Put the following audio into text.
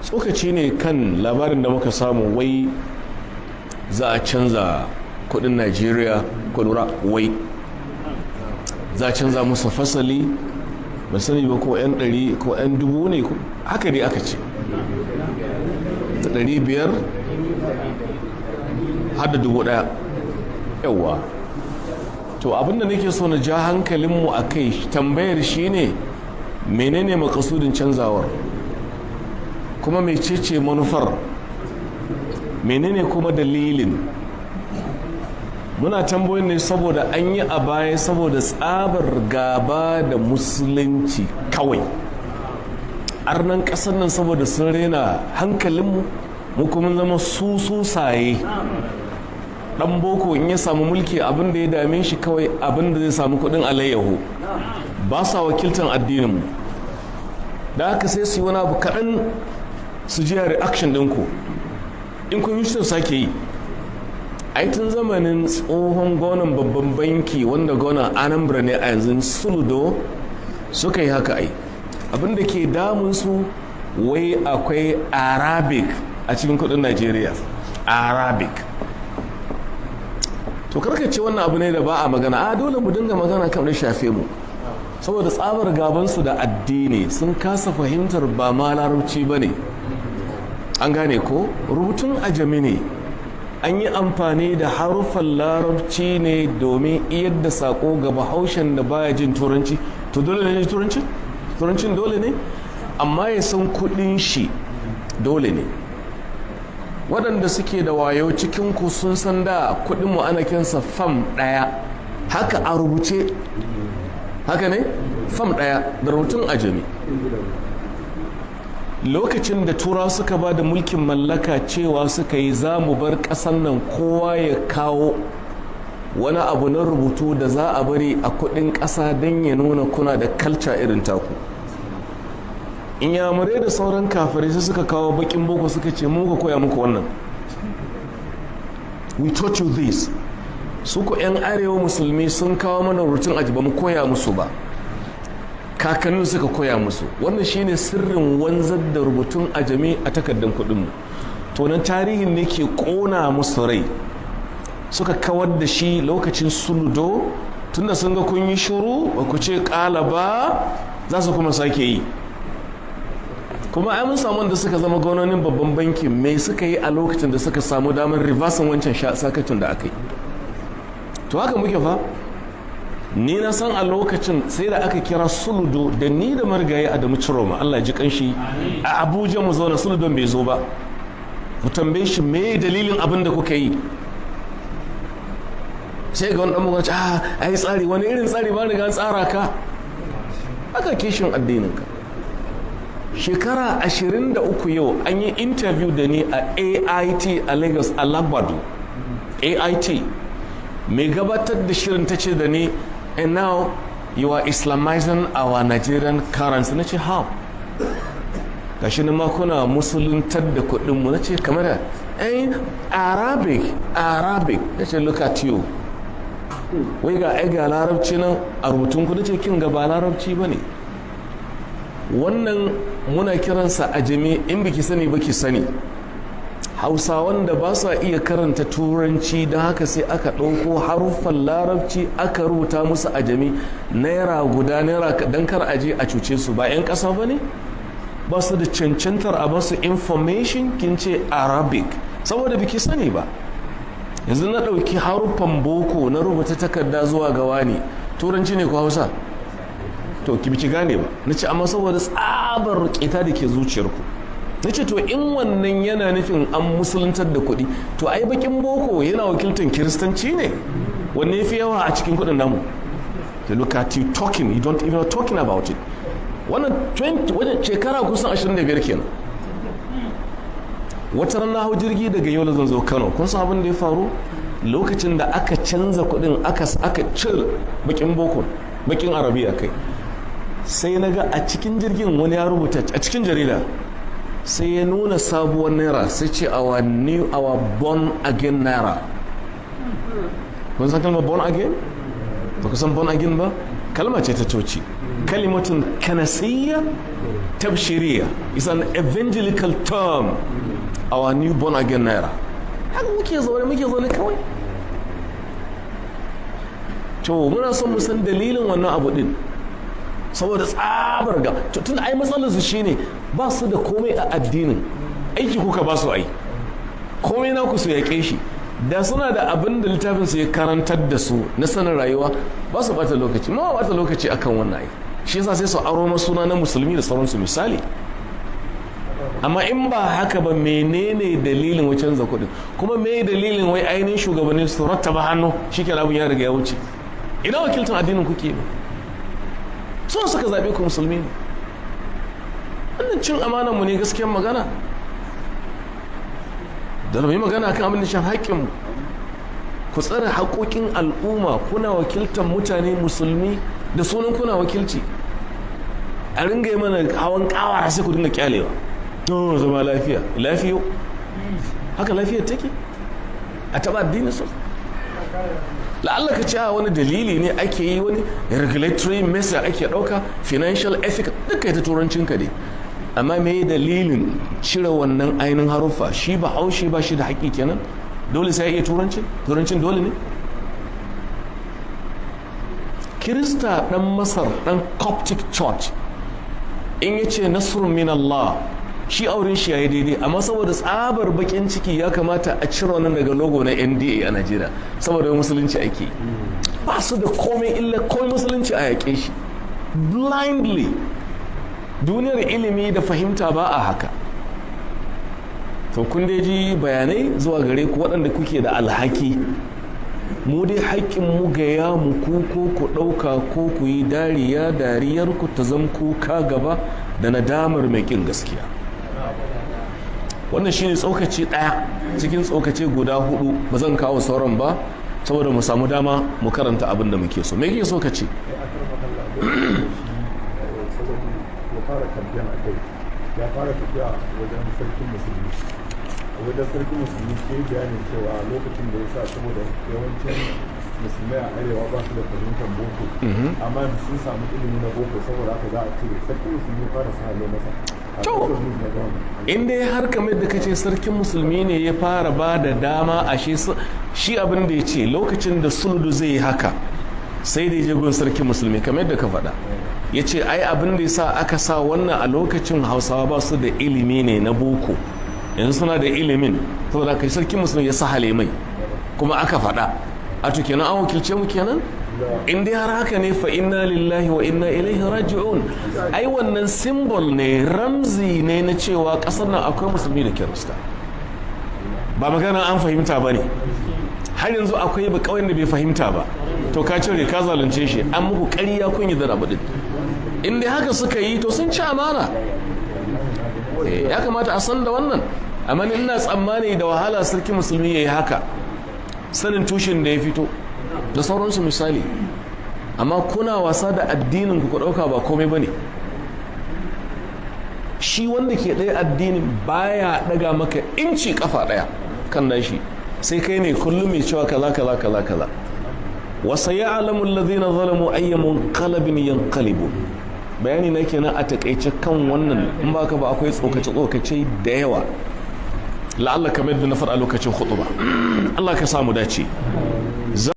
Tsokaci ne kan labarin da muka samu, wai za a canza kudin Najeriya. Lura, wai za a canza musu fasali. Ba sani ba ko 'yan 100 ko 'yan 1000 ne, haka dai aka ce da 500 har da 1000. Yawwa, to abinda nake so na ja hankalinmu a kai, tambayar shine, menene makasudin canzawar? Kuma mecece manufar? Menene kuma dalilin? Muna tambayoyin ne saboda an yi a baya, saboda tsabar gaba da Musulunci kawai. Arnan ƙasar nan, saboda sun rena hankalinmu, mu kuma zama su susaye. Dan boko in ya samu mulki, abin da ya dame shi kawai abin da zai samu kudin alayyahu. Ba sa wakiltan addininmu. Da haka sai su yi wani abu kaɗan, su ji reaction ɗinku. In kun yi, su sake yi. Ai tun zamanin tsohon gwamnan babban banki, wanda gwamnan Anambra ne a yanzu, Soludo, suka yi haka. Ai abin da ke damun su, wai akwai Arabic a cikin kudin Najeriya, Arabic. To karka ce wannan abu ne da ba a magana. A dole mu dinga magana kan da shafe mu. Saboda tsabar gabansu da addini, sun kasa fahimtar ba ma Larabci ba ne. An gane ko? Rubutun ajami ne. An yi amfani da haruffan Larabci ne domin iyar da sako ga Bahaushen da baya jin Turanci. To dole ne Turanci? Turancin dole ne? Amma ya san kudin shi dole ne. Waɗanda suke da wayo cikinku sun san da kudinmu ana kinsa fam 1, haka a rubuce. Haka ne, fam 1 da rubutun ajami. Lokacin da Turawa suka ba da mulkin mallaka, cewa suka yi za mu bar ƙasan nan, kowa ya kawo wani abu na rubutu da za a bari a kudin ƙasa don ya nuna kuna da culture irin taku. Inyamurai da sauran kafirai sai suka kawo bakin boko, suka ce mu ka koya muku wannan, we taught you this. Su ku 'yan arewa Musulmi sun kawo mana rubutun ajami, ba mu koya musu ba, kakannin suka koya musu. Wannan shine sirrin wanzar da rubutun ajami a takardar kudinmu. To nan tarihin ne ke kona musu rai, suka kawar da shi lokacin Soludo. Tunda sun ga kun yi shuru, ba ku ce kala ba, za su kuma sake yi. Kuma ai mun samu da suka zama gwamnonin babban banki. Me suka yi a lokacin da suka samu damar reversing wancan sakacin da aka yi? To haka muke fa. Ni na san a lokacin sai da aka kira Soludo da ni da marigayi Adamu Ciroma, Allah ji kanshi, a Abuja, mu zauna. Soludon bai zo ba. Mu tambaye shi, me dalilin abin da kuka yi? Sai ga wani dan mugaci, a ai tsari. Wani irin tsari? Ba riga tsara ka aka kishin addinin ka. Shekara 23 yau, an yi interview da ni a AIT a Lagos, a Alagbado. AIT, mai gabatar da shirin ta ce da ni, "And now you are Islamizing our Nigerian currency." Na ce, "How?" Gashi na ma kuna musuluntar da kudinmu. Na ce, "Kamar da eh Arabic, Arabic." Na ce, "Look at you, wai ga ai ga Larabci nan a rubutun ku." Na ce, "Kin ga, ba Larabci ba ne wannan, muna kiransa ajami. In biki sani ba, ki sani." Hausawan da ba sa iya karanta Turanci, don haka sai aka ɗauko haruffan Larabci aka rubuta musu ajami, naira guda, naira, don kar aje a cuce su. Ba 'yan ƙasa ba ne, ba su da cancantar a basu information. Kin ce Arabic saboda biki sani ba. Yanzu na ɗauki haruffan boko na rubuta takarda zuwa ga wani, Turanci ne ko Hausa? To ki biki gane ba. Na ce, amma saboda tsabar ƙeta da ke zuciyarku. Na ce, to in wannan yana nufin an musuluntar da kuɗi, to ai bakin boko yana wakiltar Kiristanci ne. Wanne fi yawa a cikin kuɗin namu? To look at you talking, you don't even talking about it. Wannan 20, wajen shekara kusan 25 kenan. Wata ran na hau jirgi daga Yola zan zo Kano. Kun san abin da ya faru lokacin da aka canza kuɗin, aka cire bakin boko, bakin Arabiya kai? Sai na ga a cikin jirgin wani ya rubuta a cikin jarida, sai ya nuna sabuwar naira, sai ce, "Our new, our born again naira." Kun san kalmar born again? Ba ku san born again ba? Kalma ce ta coci. Kalimatun kanasiyya tabshiriya is an evangelical term, our new born again naira. Haka muke zaune kawai. To muna son mu san dalilin wannan abu din, saboda tsabar ga tun ai matsalar su shine ba su da komai a addinin. Aiki kuka ba su, ai komai na ku su yaƙe shi. Da suna da abin da littafin su ya karantar da su na sanin rayuwa, ba su bata lokaci ma, ba bata lokaci akan wannan. Ai shi yasa sai su aro suna na musulmi da sauransu misali. Amma in ba haka ba, menene dalilin wai canza kuɗin? Kuma me dalilin wai ainihin shugabannin su rattaba hannu, shi ke abin ya riga ya wuce? Ina wakiltar addinin kuke ba? Suna suka zaɓe ku, musulmi ne. Wannan cin amanan mu ne, gaskiyar magana. Da mu yi magana kan abin da shan haƙƙinmu. Ku tsare haƙoƙin al'umma. Kuna wakiltar mutane musulmi, da sunan kuna wakilci, a ringa yi mana hawan kawara, sai ku dinga kyalewa. To zama lafiya lafiyo, haka lafiyar take a taɓa addini so. La'alla ka ce a wani dalili ne ake yi, wani regulatory measure ake ɗauka, financial ethic, duka ita turancin ka dai. Amma me dalilin cire wannan ainihin haruffa? Shi ba haushi ba shi da haƙƙi kenan? Dole sai ya iya turancin? Turancin dole ne? Kirista ɗan Masar, ɗan Coptic Church, in ya ce "nasrun min Allah", shi auren shi yayi daidai. Amma saboda tsabar bakin ciki, ya kamata a cire wannan daga logo na NDA a Najeriya, saboda musulunci ake. Ba su da komai illa komai musulunci, a yaƙe shi blindly. Duniyar ilimi da fahimta ba a haka. To kun dai ji bayanai zuwa gare ku waɗanda kuke da alhaki. Mu dai haƙƙin mu gaya mu ku, ko ku ɗauka ko ku yi dariya, dariyar ku ta zam kuka gaba da nadamar mai ƙin gaskiya. Wannan shine tsokaci ɗaya cikin tsokaci guda hudu. Ba zan kawo sauran ba saboda mu samu dama mu karanta abin da muke so. Me kike so ka ce? Ya fara kamfen a kai, ya fara tafiya wajen sarkin musulmi. A wajen sarkin musulmi ke bayanin cewa lokacin da ya sa, saboda yawancin musulmai a arewa ba su da fahimtar boko, amma yanzu sun samu ilimi na boko, saboda haka za a cire. Sarkin musulmi ya fara sa masa. To, in dai har kamar da kace sarkin musulmi ne ya fara ba da dama, ashe shi abin da ya ce lokacin da Soludo zai yi haka, sai da ya je gun sarkin musulmi, kamar yadda ka faɗa. Ya ce ai abin da ya sa aka sa wannan, a lokacin Hausawa ba su da ilimi ne na boko, yanzu suna da ilimin, saboda kai sarkin musulmi ya sahale mai. Kuma aka faɗa a to kenan an wakilce mu kenan. In dai har haka ne, fa inna lillahi wa inna ilaihi raji'un. Ai wannan symbol ne, ramzi ne na cewa kasar nan akwai musulmi da kirista. Ba magana an fahimta ba ne. Har yanzu akwai ba kawai da bai fahimta ba. To ka cire, ka zalunce shi. An muku ƙarya, kun yi da din. In dai haka suka yi, to sun ci amana. Ya kamata a san da wannan. Amma ina tsammani da wahala sarki musulmi ya yi haka, sanin tushen da ya fito da sauransu misali. Amma kuna wasa da addinin ku, ɗauka ba komai ba ne. Shi wanda ke ɗaya addinin baya ɗaga maka inci kafa ɗaya kan nashi, sai kai ne kullum mai cewa kaza kaza kaza kaza. Wa sayalamu alladhina zalamu ayya munqalabin yanqalibun. Bayani na kenan a takaice kan wannan. In baka ba, akwai tsokace tsokace da yawa, la'alla kamar da na faɗa lokacin khutuba. Allah ka samu dace.